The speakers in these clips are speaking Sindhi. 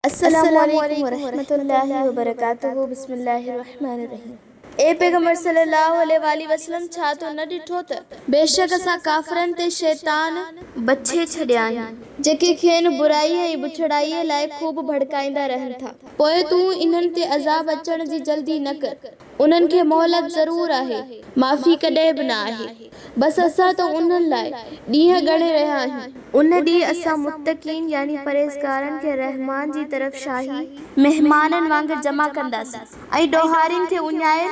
السلام عليڪم ورحمة الله وبرڪاته بسم الله الرحمٰن الرحيم اي پيغمبر صلي الله عليه واٰله وسلم ڇا تو نه ڏٺو ته بيشڪ اسان ڪافرن تي شيطان بڇي ڇڏيا آهن جيڪي کين برائيء ۽ بڇڙائيء لاء خوب ڀڙڪائيندا رهن ٿا پوء تون انهن تي عذاب اچڻ جي جلدي نه ڪر انهن کي مهلت ضرور آهي، معافي ڪڏهن به نه آهي. بس اسان ته انهن لاء ڏينهن ڳڻي رهيا آهيون. ان ڏينهن اسان متقين يعني پرهيزگارن کي رحمان جي طرف شاهي مهمانن وانگر جمع ڪنداسين ۽ ڏوهارين کي اڃايل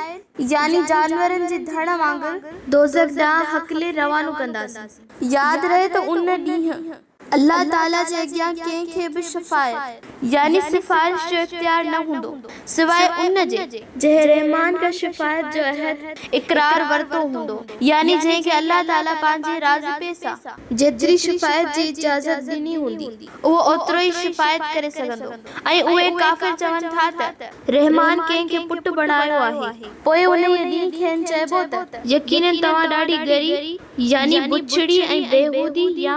يعني جانورن جي ڌڻ وانگر دوزخ ڏانهن هڪلي روانو ڪنداسين. ياد رهي ته ان ڏينهن. الله تعاليٰ جي اڳيان ڪنهن کي به شفاعت يعني سفارش جو اختيار نه هوندو، سواء ان جي، جنهن رحمان کان شفاعت جو عهد، اقرار، ورتو هوندو، يعني جنهن کي الله تعاليٰ پنهنجي راضپي سان جيتري شفاعت جي اجازت ڏني هوندي، اهو اوترو ئي شفاعت ڪري سگهندو ۽ اهي ڪافر چون ٿا ته، رحمان ڪنهن کي پٽ بڻايو آهي؟ پوء انهيء ڏينهن کين چئبو ته، يقيناً توهان ڏاڍي ڳري يعني بڇڙي ۽ بيهودي يا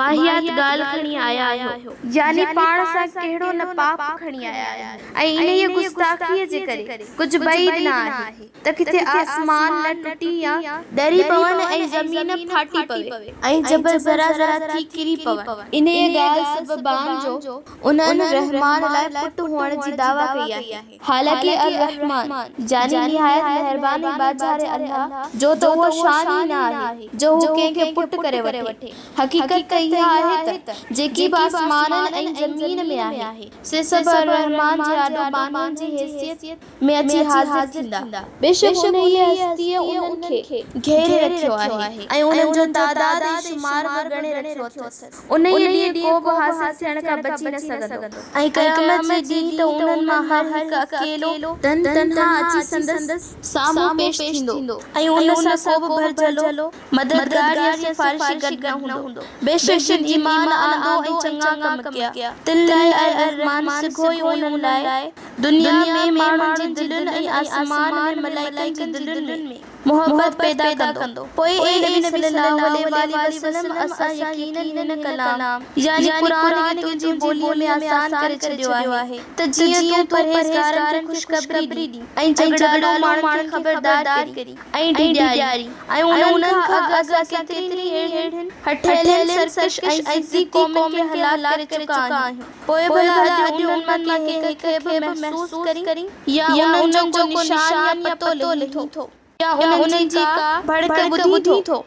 واهيات ڳالهه کڻي آيا آهيو. يعني پاڻ سان ڪهڙو نه پاپ کڻي آيا آهيو ۽ انهيء گستاخيء جي ڪري ڪجهه بعيد نه آهي ته ڪٿي آسمان نه ٽٽي يا ڏري پون ۽ زمين ڦاٽي پوي ۽ جبل ذرا ذرا ٿي ڪري پون، انهيء ڳالهه سببان جو انهن رحمان لاء پٽ هئڻ جي دعويٰ ڪئي آهي. حالانڪه الرحمان، يعني نهايت مهربان ۽ ٻاجهاري الله، جو ته اهو شان ئي نه آهي، جو هو ڪنهن کي پٽ ڪري وٺي. حقيقت ته اها آهي ته، جيڪي به آسمانن ۽ زمين ۾ آهي، سي سڀ الرحمان جي آڏو ٻانهن جي حيثيت ۾ اچي حاضر ٿيندا. بيشڪ انهيء هستيء انهن کي گهيري رکيو آهي ۽ انهن جو تعداد ۽ شمار به ڳڻي رکيو اٿس. انهيء ڏينهن ڪو به حاصل ٿيڻ کان بچي نه سگهندو ۽ قيامت جي ڏينهن ته انهن مان هر هڪ اڪيلو تن تنها اچي سندس سامهون پيش ٿيندو ۽ ان سان ڪو به ڀرجهلو، مددگار يا سفارشي گڏ نه هوندو. بيشڪ جن ايمان آندو ۽ چڱا ڪم ڪيا، تن لاء الرحمان سگهو ئي انهن لاء دنيا ۾ ماڻهن جي دلين ۽ آسمان ۾ ملائڪن جي دلين ۾. محبت پيدا ڪندو. پوء اي نبي صلّي اللّٰه عليه واٰله وسلّم اسان يقيناً هن ڪلام، يعني قرآن، کي تنهنجي ٻوليء ۾ آسان ڪري ڇڏيو آهي ته جيئن تون پرهيزگارن کي خوشخبري ڏين ۽ جهڳڙالو ماڻهن کي خبردار ڪرين ۽ ڊيڄارين ۽ انهن کان اڳ اسان ڪيترين ئي اهڙين هٺيلين، سرڪش ۽ ضدي قومن کي هلاڪ ڪري چڪا آهيون. پوء ڀلا اڄ انهن مان ڪنهن هڪ کي به محسوس ڪرين يا انهن جو ڪو نشان يا پتو لهين ٿو يا انهن جي ڪا ڀڙڪ ٻڌين ٿو.